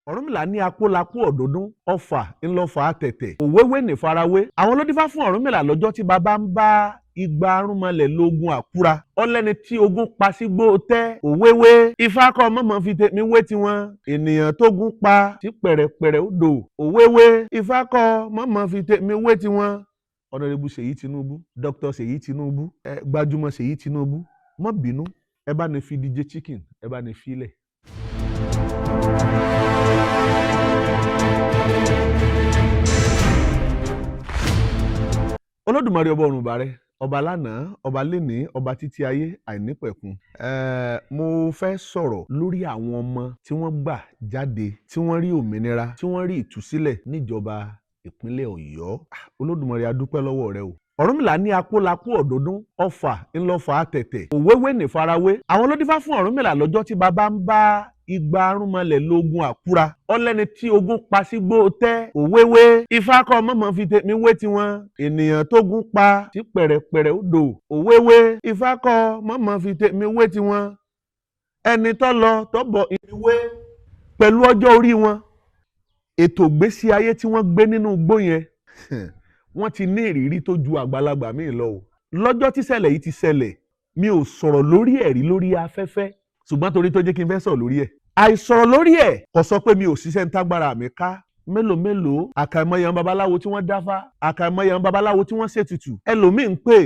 Ọ̀rúnmìlà ní apólapó ọ̀dọ́dún ọfà ńlọ́fà tẹ̀tẹ̀ òwéwé nìfarawé. Àwọn ló dífá fún Ọ̀rúnmìlà lọ́jọ́ tí bàbá ń bá igba arúnmọlẹ̀ lógun àkúra. Ọlẹ́ni tí ogun pa sígbó tẹ́ òwéwé. Ifá kọ́ mọ̀mọ́ fi tèmi wé tiwọn. Ènìyàn tógun pa sí pẹ̀rẹ̀pẹ̀rẹ̀ odò òwéwé. Ifá kọ́ mọ̀mọ́ fi tèmi wé tiwọn. Ọ̀nàrẹ́bù Ṣèyí Tinubu, Dr. Ṣèyí Tinubu, gbajúmọ̀ Ṣèyí Tinubu, má bínú, ẹ bá ní fi DJ Chicken, ẹ bá ní filẹ̀. Olódùmarè ọba ọ̀run bàrẹ, ọba lánàá, ọba lénìí, ọba títí ayé àìnípẹ̀kun. Mo fẹ́ sọ̀rọ̀ lórí àwọn ọmọ tí wọ́n gbà jáde, tí wọ́n rí òmìnira, tí wọ́n rí ìtúsílẹ̀ níjọba ìpínlẹ̀ Ọ̀yọ́. Olódùmarè a dúpẹ́ lọ́wọ́ rẹ o. Ọ̀rúnmìlà ní apólapó ọ̀dọ́dún ọfà ńlọ́fà tẹ̀tẹ̀ òwéwé nìfarawé. Àwọn ló dífá fún Ọ̀rúnmìlà lọ́jọ́ tí bàbá ń bá igba arúnmọlẹ̀ lógun àkúra. Ọlẹ́ni tí ogun pa sígbó tẹ́ òwéwé. Ifá kọ́ mọ̀mọ́ fi tèmi wé tiwọn. Ènìyàn tógun pa sí pẹ̀rẹ̀pẹ̀rẹ̀ odò òwéwé. Ifá kọ́ mọ̀mọ́ fi tèmi wé tiwọn. Ẹni tó lọ tó bọ̀ ìwé pẹ̀lú ọjọ́ orí wọn. Ètò ìgbésí ayé tí wọ́n gbé nínú igbó yẹn, wọ́n ti ní ìrírí tó ju àgbàlagbà míì lọ o. Lọ́jọ́ tí ṣẹlẹ̀ yìí ti ṣẹlẹ̀, mi ò sọ̀rọ̀ lórí ẹ̀rí lórí afẹ́fẹ́, ṣùgbọ́n torí tó jẹ́ kí n fẹ́ sọ̀rọ̀ lórí ẹ̀. Àìsọ̀rọ̀ lórí ẹ̀ kò sọ pé mi ò ṣiṣẹ́ ń tágbára mi ká. Mélòó mélòó àkàìmọye babaláwo tí wọ́n dáfá, àkàìmọye babaláwo tí wọ́n ṣètùtù. Ẹlòmíì ń pè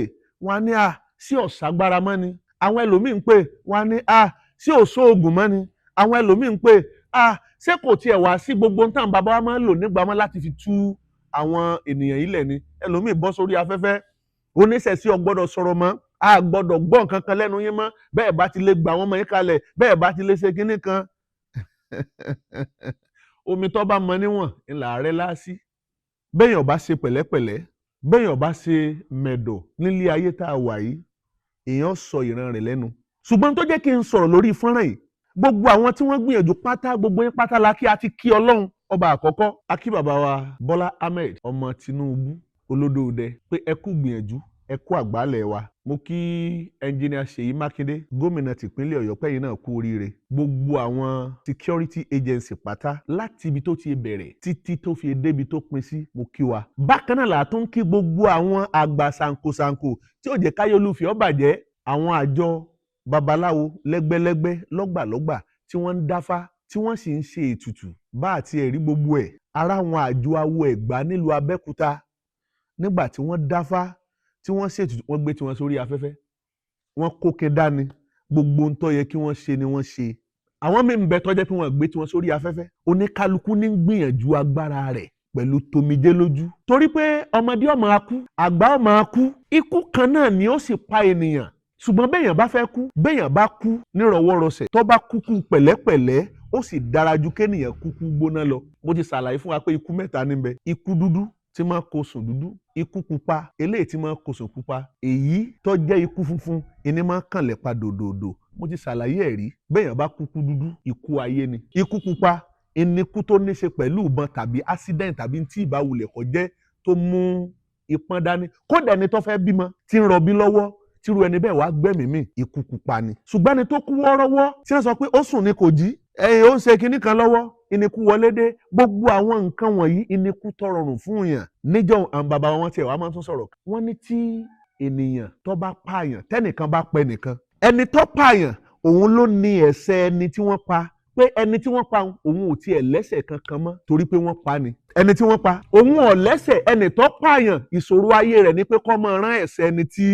wọ́n á ní à sí ọ̀ságbára mọ́ ni. Àwọn ẹlòmíì ń pè wọ́n á ní à sí òṣoògùn mọ́ ni. Àwọn ẹlòmíì ń pè à ṣé kò tiẹ̀ wá sí gbogbo nǹkan bàbá wa máa ń lò nígbà mọ́ láti fi tú àwọn ènìyàn ilẹ̀ ni. Ẹlòmíì bọ́ sórí afẹ́fẹ́, oníṣẹ̀ṣe ò gbọ́dọ̀ sọ̀rọ̀ mọ́, a gbọ́dọ̀ gbọ́ nǹkan kan lẹ́nu yín mọ́, bẹ́ẹ̀ bá ti lè gbà wọ́n mọ́ yín kalẹ̀, bẹ́ẹ̀ bá ti lè ṣe kinní kan. Omi tó bá mọ níwọ̀n ńlá rẹ̀ lásì. Bẹ́ẹ̀yàn bá ṣe pẹ̀lẹ́pẹ̀lẹ́, bẹ́ẹ̀yàn bá ṣe mẹ̀dọ̀ nílé ayé tá a wà yìí, èèyàn sọ ìran rẹ̀ lẹ́nu. Ṣùgbọ́n tó jẹ́ kí n sọ̀rọ̀ lórí fọ́nrán yìí, gbogbo àwọn tí wọ́n gbìyànjú pátá, gbogbo yín pátá la kí a ti kí Ọlọ́run ọba àkọ́kọ́. A kí bàbá wa Bọ́lá Ahmed ọmọ Tinubu olódòdẹ pé ẹ kú gbìyànjú, ẹ kú àgbálẹ̀ wa. Mo kí ẹnjìnìà Ṣèyí Mákindé, gómìnà tìpínlẹ̀ Ọ̀yọ́, pẹ́yìn náà kú oríire. Gbogbo àwọn security agency pátá láti ibi tó ti bẹ̀rẹ̀ títí tó fi débi tó pin sí, mo kí wa. Bákan náà là tún kí gbogbo àwọn àgbà ṣàǹkóṣàǹkó tí ò jẹ́ káyé olúfẹ́ ó bàjẹ́, àwọn àjọ babaláwo lẹ́gbẹ́lẹ́gbẹ́ lọ́gbàlọ́gbà tí wọ́n ń dáfá tí wọ́n sì ń ṣe ètùtù bá àti ẹ̀rí gbogbo ẹ̀. Ara àwọn àjọ awo Ẹ̀gbá nílùú Abẹ́òkúta nígbà tí wọ́n dáfá tí wọ́n ṣètùtù, wọ́n gbé tiwọn sórí afẹ́fẹ́, wọ́n kóke dání, gbogbo ohun tó yẹ kí wọ́n ṣe ni wọ́n ṣe. Àwọn míì ń bẹ tó jẹ́ pé wọ́n gbé tiwọn sórí afẹ́fẹ́. Oníkálukú ní gbìyànjú agbára rẹ̀ pẹ̀lú tomijé lójú, torí pé ọmọdé ó máa kú, àgbà ó máa kú, ikú kan náà ni ó sì pa ènìyàn. Ṣùgbọ́n béèyàn bá fẹ́ kú, béèyàn bá kú nírọ̀wọ́rọsẹ̀, tó bá kúkú pẹ̀lẹ́pẹ̀lẹ́, ó sì dára ju kéèyàn kúkú gbóná lọ. Mo ti ṣàlàyé fún wa pé ikú mẹ́ta níbẹ̀: ikú dúdú tí máa kó sùn dúdú, ikú pupa eléyìí tí máa kó sùn pupa, èyí tó jẹ́ ikú funfun ìní máa kànlẹ̀ pa dòdòdò. Mo ti ṣàlàyé ẹ̀ rí. Béèyàn bá kúkú dúdú, ikú ayé ni. Ikú pupa ìníkú tó ní ṣe pẹ̀lú ìbọn tàbí accident tàbí tí ìbáwulẹ̀ kọ́ jẹ́ tó mú ìpọ́n dání. Kódà ẹni tó fẹ́ bímọ tí ń rọbí lọ́wọ́, tíru ẹni bẹ́ẹ̀ wá gbẹ̀mí mì, ikú pupa ni. Ṣùgbọ́n ẹni tó kú wọ́ọ́rọ́wọ́ tí wọ́n sọ pé ó sùn ni kò jí, ẹ̀yìn ó ń ṣe kinní kan lọ́wọ́, ìníkú wọlé dé. Gbogbo àwọn nǹkan wọ̀nyí ìníkú tó rọrùn fún yàn. Níjọ́ àwọn bàbá wọn tiẹ̀ wá máa tún sọ̀rọ̀. Wọ́n ní tí ènìyàn tó bá pààyàn, tẹ́nìkan bá pẹ nìkan, ẹni tó pààyàn òun ló ní ẹ̀ṣẹ̀ ẹni tí wọ́n pa, pé ẹni tí wọ́n pa òun ò tiẹ̀ lẹ́ṣẹ̀ kankan mọ́ torí pé wọ́n pa ni. Ẹni tí wọ́n pa òun ò lẹ́ṣẹ̀, ẹni tó pààyàn ìṣòro ayé rẹ̀ ni pé kó máa rán ẹ̀ṣẹ̀ ẹni tí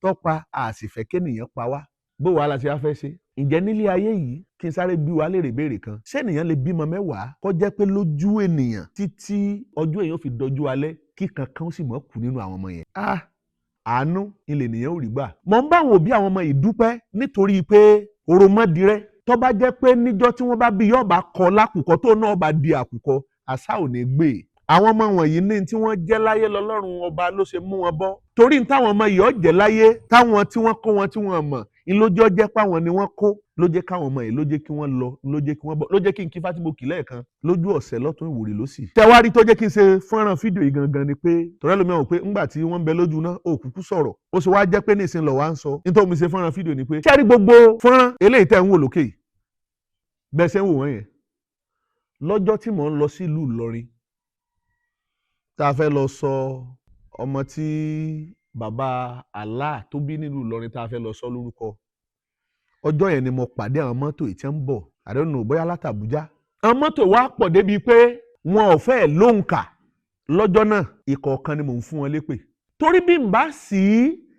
tó pa. A sì fẹ́ kéèyàn pa wá. Bó wàhálà ṣe á fẹ́ ṣe? Ǹjẹ́ nílé ayé yìí, kí n sáré bí wa léèrè béèrè kan, ṣé ènìyàn lè bímọ mẹ́wàá kó jẹ́ pé lójú ènìyàn títí ọjọ́ èèyàn fi dọjú alẹ́ kí kankan ó sì mọ́ kú nínú àwọn ọmọ yẹn? Àánú ilé ènìyàn ò rí gbà. Mọ̀ ń bá àwọn òbí àwọn ọmọ yìí dúpẹ́ nítorí pé òròmọdìrẹ́ tó bá jẹ́ pé níjọ́ tí wọ́n bá bí yóò bá kọ lákùkọ tó náà bá di àkùkọ, àṣà ò ní gbé. Àwọn ọmọ wọ̀nyí ní tí wọ́n jẹ́ láyé lọ́lọ́run ọba ló ṣe mú wọn bọ́. Torí táwọn ọmọ yìí ó jẹ́ láyé, táwọn tí wọ́n kó wọn tí wọ́n mọ̀, ìlójọ́ jẹ́ páwọn ni wọ́n kó, ló jẹ́ káwọn ọmọ yìí ló jẹ́ kí wọ́n lọ, ló jẹ́ kí wọ́n bọ̀, ló jẹ́ kí n kí Fátìmọ̀ kì lẹ́ẹ̀kan lójú ọ̀sẹ̀ lọ́tún ìwòrì lọ́sì. Tẹwárí tó jẹ́ kí n ṣe fọ́nrán fídíò yìí gangan ni pé tọ́rẹ́ lómi àwọn pé ńgbà tí wọ́n ń bẹ lójú náà òkùnkùn sọ̀rọ̀, ó sì wá jẹ́ pé nísìn lọ wá ń sọ. Nítorí mi ṣe fọ́nrán fídíò ni pé ṣẹ́rí gbogbo fọ́nrán eléyìí tẹ́ ń wò lókè yìí, bẹ́ẹ̀ ṣe ń wò wọ́n yẹn, Lọ́jọ́ tí mò ń lọ sílùú Ìlọrin tá a fẹ́ lọ sọ ọmọ tí bàbá Allah tó bí nílùú Ìlọrin tá a fẹ́ lọ sọ lórúkọ, ọjọ́ yẹn ni mo pàdé àwọn mọ́tò yìí tí ń bọ̀. I don't know bóyá láti Àbújá. Àwọn mọ́tò wa pọ̀ débi pé wọn ò fẹ́ lóǹkà lọ́jọ́ náà. Ìkọ̀ọ̀kan ni mò ń fún wọn lépè, torí bí n bá sí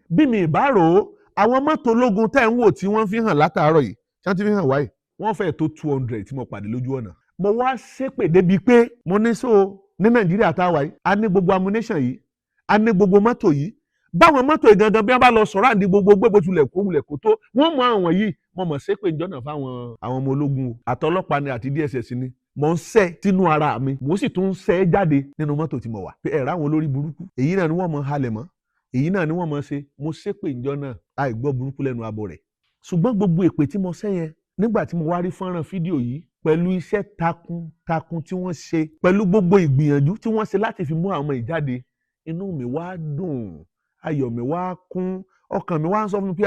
bí mi bá rò ó, àwọn mọ́tò ológun tẹ́ ń wò tí wọ́n fi hàn látàárọ̀ yìí, tí wọ́n ti fi hàn wáyìí, wọ́n fẹ́ tó 200 tí mo pàdé lójú ọ̀nà. Mo wá ṣépè débi pé mo ní so ní Nàìjíríà tá a wà yìí, a ní gbogbo ammunition yìí, a ní gbogbo mọ́tò yìí. Báwọn mọ́tò yìí gangan bí wọ́n bá lọ sọ̀rọ̀ àǹdí gbogbo gbogbo tulẹ̀ kó wulẹ̀ kó tó wọ́n mọ àwọn yìí. Mo mọ̀ ṣépè jọ́nà fáwọn àwọn ọmọ ológun o, àtọlọ́pàá ni àti DSS ni. Mo ń ṣẹ́ tínú ara mi, mo sì tún ń ṣẹ́ jáde nínú mọ́tò tí mo wà pé ẹ̀rọ àwọn olórí burúkú èyí náà ni wọ́n mọ̀ halẹ̀ mọ́, èyí náà ni wọ́n mọ̀ ṣe. Mo ṣépè ńjọ́ náà, àìgbọ́ burúkú lẹ́nu abọ́ rẹ̀. Ṣùgbọ́n gbogbo èpè tí mo ṣẹ́ yẹn, nígbà tí mo wá rí fọ́nrán fídíò yìí pẹ̀lú iṣẹ́ takuntakun tí wọ́n ṣe, pẹ̀lú gbogbo ìgbìyànjú tí wọ́n ṣe láti fi mú àwọn ìjáde, inú mi wá dùn, ayọ̀ mi wá kún, ọkàn mi wá ń sọ fún mi pé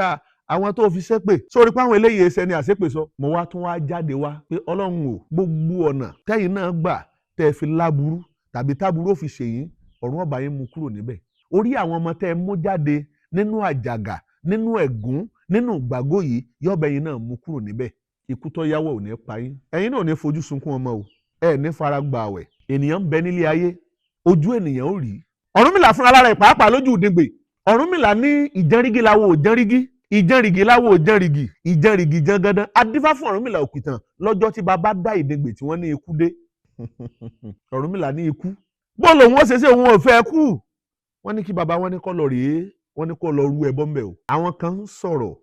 àwọn tó fi ṣépè sórí pé àwọn eléyìí ẹsẹ̀ ni àṣépè sọ. Mo wá tún wá jáde wá pé Ọlọ́run o, gbogbo ọ̀nà tẹ́yìn náà gbà tẹ́ fi láburú tàbí táburú ó fi ṣèyín, ọ̀run ọba yín mú kúrò níbẹ̀. Orí àwọn ọmọ tẹ́ ẹ mú jáde nínú àjàgà, nínú ẹ̀gún, nínú ìgbàgó yìí, yọ̀bẹ yín náà mú kúrò níbẹ̀. Ikú tó yáwọ̀ ò ní pa yín, ẹ̀yin náà ò ní fojú sunkún ọmọ o, ẹ ní fara gba àwẹ̀. Ènìyàn ń bẹ nílé ayé, ojú ènìyàn ò rí. Ọ̀rúnmìlà fúnra lára ẹ̀ pàápàá lójú ìdìgbè. Ọ̀rúnmìlà ní ìjẹ́rígí láwo òjẹ́rígí, ìjẹ́rìgì láwo òjẹ́rìgì, ìjẹ́rìgì jẹ́gẹ́dán. Adífá fún Ọ̀rúnmìlà òpìtàn lọ́jọ́ tí bàbá dá ìdìgbè tí wọ́n ní ikú dé. Ọ̀rúnmìlà ní ikú, bó lòun ó ṣe ṣe òun ò fẹ́ kú. Wọ́n ní kí bàbá wọn ní kó lọ rèé, wọ́n ní kó lọ rú ẹbọ ńbẹ̀ o. Àwọn kan ń sọ̀rọ̀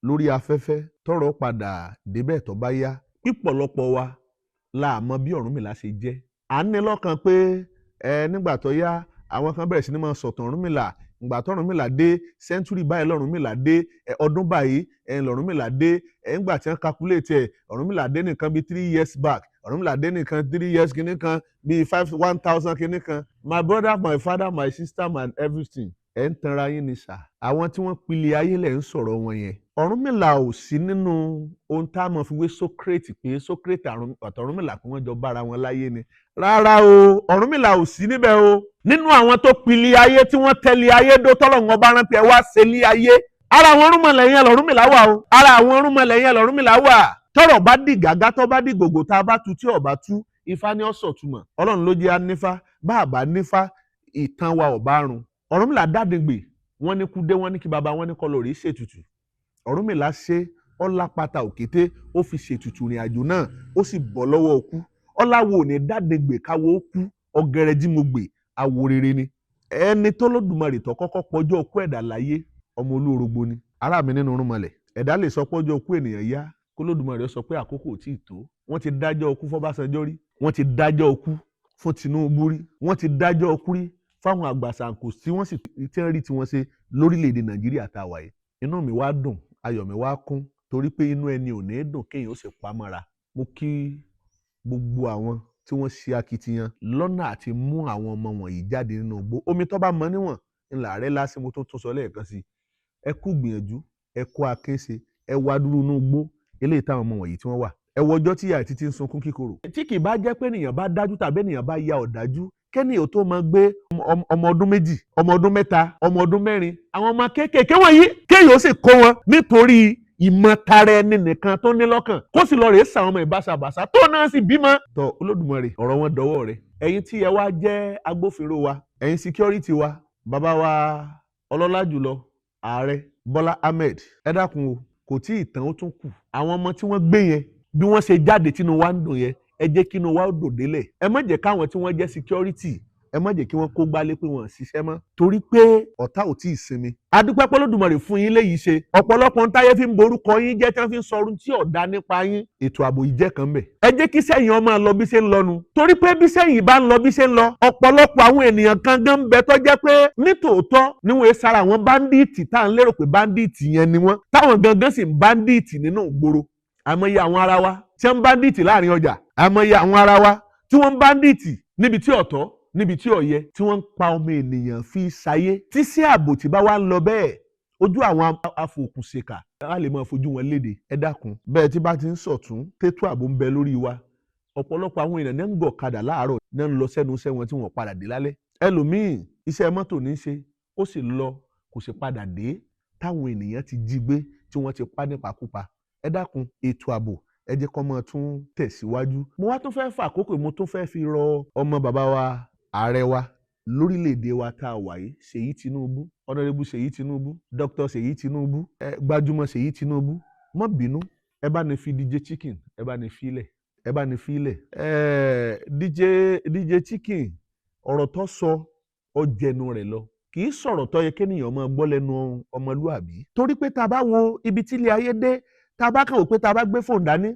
lórí afẹ́fẹ́ tọ́rọ̀ padà débẹ̀ tó bá yá. Pípọ̀lọpọ̀ wa la mọ̀ bí Ọ̀rúnmìlà ṣe jẹ́. À ń ní lọ́kàn pé ẹ nígbà tó yá àwọn kan bẹ̀rẹ̀ sí ní máa sọ̀tàn Ọ̀rúnmìlà. Ìgbà tó Ọ̀rúnmìlà dé, sẹ́ńtúrì báyìí lọ́rúnmìlà dé, ọdún báyìí lọ́rúnmìlà dé. Ńgbà tí wọ́n calculate ẹ̀, Ọ̀rúnmìlà dé nìkan bíi 3 years back, Ọ̀rúnmìlà dé nìkan 3 years kìíní kan bíi 5 1000 kìíní kan. My brother, my father, my sister, my everything, ẹ̀ ń tanra yín ni sà. Àwọn tí wọ́n pilẹ̀ ayé lẹ̀ ń sọ̀rọ̀ wọn yẹn. Ọ̀rúnmìlà ò sí nínú ohun tá a mọ̀ fi wé Sókrétì pé Sókrétì àtọ̀rúnmìlà pé wọ́n jọ bára wọn láyé ni. Rárá o, Ọ̀rúnmìlà ò sí níbẹ̀ o. Nínú àwọn tó pilẹ̀ ayé tí wọ́n tẹ̀lé ayé dó tọ́lọ́run ọba rántí ẹ wá ṣe lé ayé. Ara àwọn ọ̀rúnmọlẹ̀ yẹn lọ̀rúnmìlà wà o. Ara àwọn ọ̀rúnmọlẹ̀ yẹn lọ̀rúnmìlà wà. Tọ́rọ̀ bá dì gágá, tọ́ bá dì gògò, tá a bá tu tí ọba tú, Ifá ní ọ̀sọ̀ túmọ̀. Ọlọ́run ló jẹ́ anífá, bá a bá nífá, ìtàn wa ò bá run. Ọ̀rúnmìlà dádìgbè, wọ́n ní kú dé, wọ́n ní kí baba wọn ní kó lọ rèé ṣètùtù. Ọ̀rúnmìlà ṣe ọlápàtà òkété, ó fi ṣètùtù ìrìn àjò náà, ó sì bọ́ lọ́wọ́ òkú. Ọláwo ò ní dádìgbè káwọ́ ó kú, ọ̀gẹ̀rẹ̀ jí mo gbè, awo rere ni. Ẹni tó Lódùmarè tó kọ́kọ́ pọ́jọ́ òkú ẹ̀dá láyé, ọmọ olórogbo ni. Ará mi nínú irúnmọlẹ̀, ẹ̀dá lè sọ pọ́jọ́ òkú ènìyàn yá, kó Lódùmarè sọ pé àkókò ò tíì tó. Wọ́n ti dájọ́ òkú fọ́básanjọ́ rí, wọ́n ti dájọ́ òkú fún Tinubu rí, wọ́n ti dájọ́ òkú rí fáwọn àgbàsànkò tí wọ́n sì ti ń rí tí wọ́n ṣe lórílẹ̀‐èdè Nàìjíríà tá a wà yìí. Inú mi wá dùn, ayọ̀ mi wá kún, torí pé inú ẹni ò ní dùn kéèyàn ó sì pamọ́ra. Mo kí gbogbo àwọn tí wọ́n ṣe akitiyan lọ́nà àti mú àwọn ọmọ wọ̀nyí jáde nínú igbó. Omi tó bá mọ níwọ̀n ńlá rẹ̀ lásìkò mo tún sọ lẹ́ẹ̀kan sí i. Ẹ kú gbìyànjú, ẹ kó akéṣe, ẹ wá dúró nínú igbó eléyìí táwọn ọmọ wọ̀nyí tí wọ́n wà. Ẹ wo ọjọ́ tí ìyá títí ń sunkún kíkorò. Tí kì í bá jẹ́ pé ènìyàn bá dájú tàbí ènìyàn bá ya ọ̀dájú, kẹ́nìyàn tó máa gbé ọmọ ọdún 2, ọmọ ọdún 3, ọmọ ọdún 4, àwọn ọmọ kéékèèké wọ̀nyí kéèyàn ó sì kó wọn nítorí ìmọ̀tara ẹni nìkan tó ní lọ́kàn, kó sì lọ rèé sàwọn ọmọ ìbáṣabàṣá tó náà sì bímọ. Tọ Olódùmarè, ọ̀rọ̀ wọn dọwọ́ rẹ̀. Ẹ̀yin tí ẹ wá jẹ́ agbófinró wa, ẹ̀yin security wa, bàbá wa ọlọ́lá jùlọ ààrẹ Bọ́lá Ahmed, ẹ dákun o, kò tí ì tán, ó tún kù. Àwọn ọmọ tí wọ́n gbé yẹn, bí wọ́n ṣe jáde tínú wa ń dùn yẹn, ẹ jẹ́ kí inú wa ó dùn délẹ̀. Ẹ má jẹ́ káwọn tí wọ́n jẹ́ security, ẹ má jẹ́ kí wọ́n kó gbálé pé wọ́n ṣiṣẹ́ mọ́, torí pé ọ̀tá ò tí ì sinmi. Adúpẹ́ pé Olódùmarè fún yín léyìí ṣe. Ọ̀pọ̀lọpọ̀ ń táyé fi ń borúkọ yín jẹ́, tí wọ́n fi ń sọ orun tí ọ̀dá nípa yín. Ètò ààbò yìí jẹ́ kan bẹ̀. Ẹ jẹ́ kí sẹ́yìn ọmọ lọ bí ṣe ń lọnu, torí pé bí sẹ́yìn bá ń lọ bí ṣe ń lọ, ọ̀pọ̀lọpọ̀ àwọn ènìyàn kan gan ń bẹ tó jẹ́ pé nítòótọ́ níwọ̀n sára àwọn báńdíìtì tá à ń lérò pé báńdíìtì yẹn ni wọ́n, táwọn gangan sì ń báńdíìtì nínú ìgboro. Àmọye àwọn ara wa tí wọ́n ń báńdíìtì láàrin ọjà, àmọye àwọn ara wa tí wọ́n ń báńdíìtì níbi tí ọ̀tọ̀, níbi tí ọ̀yẹ, tí wọ́n ń pa ọmọ ènìyàn fi ṣayé. Tí sí ààbò tí bá wá ń lọ bẹ́ẹ̀, ojú àwọn afòkùnṣèkà á lè máa fojú wọn léde. Ẹ dákun, bẹ́ẹ̀ tí bá ti ń sọ̀tún tètò ààbò ń bẹ lórí wa, Ọ̀pọ̀lọpọ̀ àwọn èèyàn ní ń gọ̀kadà láàárọ̀, ní ń lọ sẹ́nu iṣẹ́ wọn tí wọ́n padà dé lálẹ́. Ẹlòmíì, iṣẹ́ mọ́tò ní í ṣe, ó sì lọ, kò sì padà dé, táwọn ènìyàn ti jí gbé, tí wọ́n ti pa nípakúpa. Ẹ dákun, ètò ààbò, ẹ jẹ́ kó máa tún tẹ̀síwájú. Mo wá tún fẹ́ fà àkókò, mo tún fẹ́ fi rọ ọmọ bàbá wa, ààrẹ wa lórílẹ̀‐èdè wa tá a wà yìí, Ṣèyí Tinubu, Honourable Ṣèyí Tinubu, Dr. Ṣèyí Tinubu, ẹ gbajúmọ̀ Ṣèyí Tinubu, má bínú, ẹ bá ní fi DJ Chicken, ẹ bá ní filẹ̀, ẹ bá ní filẹ̀. Ẹ DJ Chicken, ọ̀rọ̀ tó sọ, ó jẹnu rẹ̀ lọ. Kì í sọ̀rọ̀ tó yẹ kéèyàn máa gbọ́ lẹ́nu ọmọlúàbí, torí pé tá a bá wo ibi tí ilé ayé dé, tá a bá kàn wò pé tá a bá gbé fóònù dání,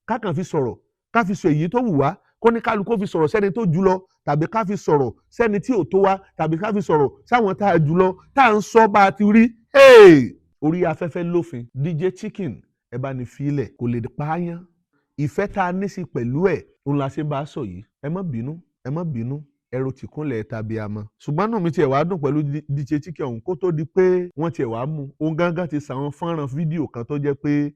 ká kàn fi sọ̀rọ̀, ká fi sọ èyí tó wù wá, kó ní kálukú fi sọ̀rọ̀ sẹ́ni tó jù lọ, tàbí ká fi sọ̀rọ̀ sẹ́ni tí ò tó wa, tàbí ká fi sọ̀rọ̀ sáwọn tá a jù lọ, tá à ń sọ bá a ti rí orí afẹ́fẹ́ lófin. DJ Chicken, ẹ bá ní filẹ̀, kò lè pààyàn. Ìfẹ́ tá a ní sí pẹ̀lú ẹ̀ òun la ṣe bá a sọ yìí. Ẹ má bínú, ẹ má bínú, ẹrù tìkúnlẹ̀ tàbí àmọ́. Ṣùgbọ́n nù mí tiẹ̀ wá dùn pẹ̀lú DJ Chicken ọ̀hún. Kó tó di pé wọ́n tiẹ̀ wá mú òun gángan, ti sàwọn fọ́nrán fídíò kan tó jẹ́ pé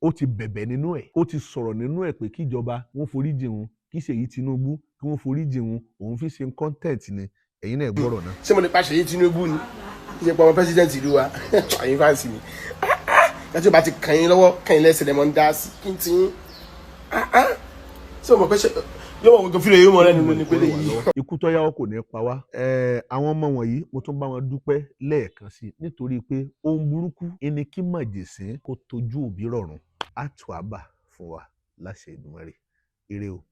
ó ti bẹ̀bẹ̀ nínú ẹ̀, ó ti sọ̀rọ̀ nínú ẹ̀ pé kíjọba wọ́n foríjì òun, kí Ṣèyí Tinubu kí wọ́n foríjì òun, òun fi ṣe content ni. Ẹ̀yin náà gbọ́rọ̀ náà. Ṣé mo lè pa Ṣèyí Tinubu ni? Ṣe pa ọmọ president ìlú wa? Àyìn fans mi, láti ó bá ti kàn yín lọ́wọ́, kàn yín lẹ́sẹ̀ lẹ́mọ̀ ń dá sí kí n ti yín. Ṣé o mọ̀ pé ṣe yóò mọ̀ gbogbo fílẹ̀ yóò mọ̀ lẹ́nu ní pélé yìí? Ikú tó yáwó kò ní pa wá. Àwọn ọmọ wọ̀nyí, mo tún bá wọn dúpẹ́ lẹ́ẹ̀kan sí i, nítorí pé ohun burúkú ẹni kí màjèsín kó tójú òbí rọ̀rùn á tù á bà fún wa láṣẹ Èdùmàrè. Ire o.